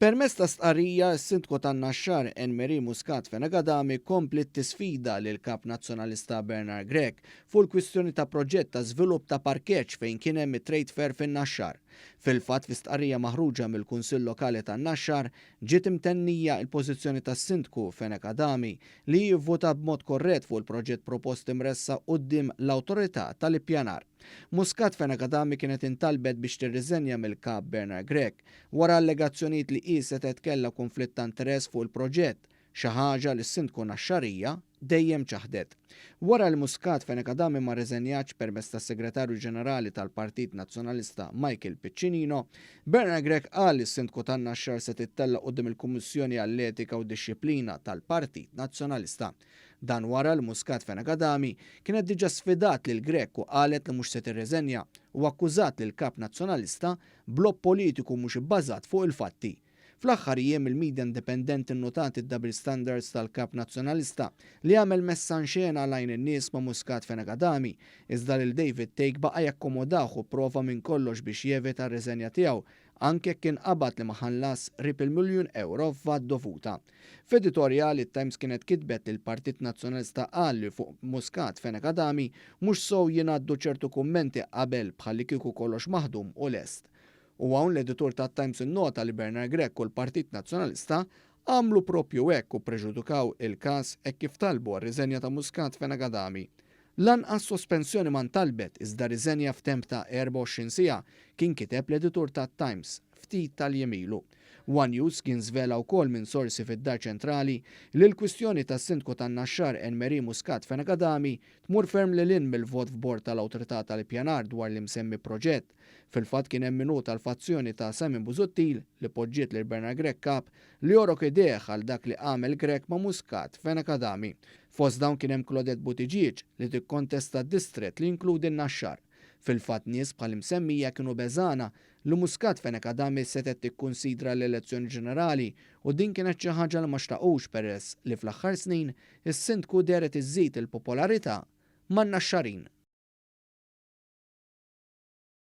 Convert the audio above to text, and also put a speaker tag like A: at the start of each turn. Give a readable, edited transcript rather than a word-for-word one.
A: Permezz ta' stqarrija, is-Sindku tan-Naxxar Anne Marie Muscat Fenech Adami kompliet tisfida lill-Kap Nazzjonalista Bernard Grech fuq il-kwistjoni ta' proġett ta' żvilupp ta' parkeġġ fejn kien hemm it-Trade Fair fin-Naxxar. Fil-fatt fi stqarrija maħruġa mill-Kunsill Lokali tan-Naxxar ġiet imtennija il-pożizzjoni tas-Sindku Fenech Adami li hi vvutat b'mod korrett fuq il-proġett propost imressaq quddiem l-Awtorità tal-Ippjanar. Muscat Fenech Adami kienet intalbet biex tirriżenja mill-Kap Bernard Grech wara allegazzjonijiet li hi setgħet kellha kunflitt ta' interess fuq il-proġett, xi ħaġa li s-Sindku Naxxarija dejjem ċaħdet. Wara li Muscat Fenech Adami ma rriżenjatx permezz tas-Segretarju Ġenerali tal-Partit Nazzjonalista Michael Piccinino, Bernard Grech qal li s-Sindku tan-Naxxar se tittella' quddiem il-Kummissjoni għall-Etika u Dixxiplina tal-Partit Nazzjonalista. Dan wara li Muscat Fenech Adami kienet diġà sfidat lil Grech u qalet li mhux se tirriżenja u akkużat lill-Kap Nazzjonalista b'logħob politiku mhux ibbażat fuq il-fatti. Fl-aħħar jiem il-media indipendenti nnutat id-double standards tal-Kap Nazzjonalista li għamel messa in xena għal għajn in-nies ma' Muscat Fenech Adami, iżda lil David Thake baqa' jakkomodah u pprova minn kollox biex jevita r-riżenja tiegħu anke jekk inqabad li ma ħallas qrib il-miljun ewro f'VAT dovuta. F'editorjal, it-Times kienet kitbet li l-Partit Nazzjonalista qal li fuq Muscat Fenech Adami mhux sew jingħaddu ċertu kummenti qabel bħallikieku kollox maħdum u lest. U hawn l-editur tat-Times innota li Bernard Grech u l-Partit Nazzjonalista għamlu proprju hekk u ppreġudukaw il-każ hekk kif talbu għar-riżenja ta' Muscat Fenech Adami. Lanqas sospensjoni ma ntalbet iżda riżenja f'temp ta' 24 siegħa, kien kiteb l-editur tat-Times ftit tal-jiem ilu. One News kien żvela wkoll minn sorsi fid-Dar Ċentrali li l-kwistjoni tas-Sindku tan-Naxxar Anne Marie Muscat Fenech Adami tmur ferm lil hinn mill-vot f'bord tal-Awtorità tal-Ippjanar dwar l-imsemmi proġett. Fil-fatt kien hemm min hu tal-fazzjoni ta' Simon Busuttil li poġġiet lil Bernard Grech kap li jogħrok idejh għal dak li għamel Grech ma' Muscat Fenech Adami. Fost dawn kien hemm Claudette Buttigieg li tikkontesta d-distrett li jinkludi n-Naxxar. Fil-fatt nies bħal imsemmija kienu beżgħana li Muscat Fenech Adami setgħet tikkunsidra l-elezzjoni ġenerali u din kienet xi ħaġa li ma xtaqux peress li fl-aħħar snin is-Sindku dehret iżżid il-popolarità man-Naxxarin.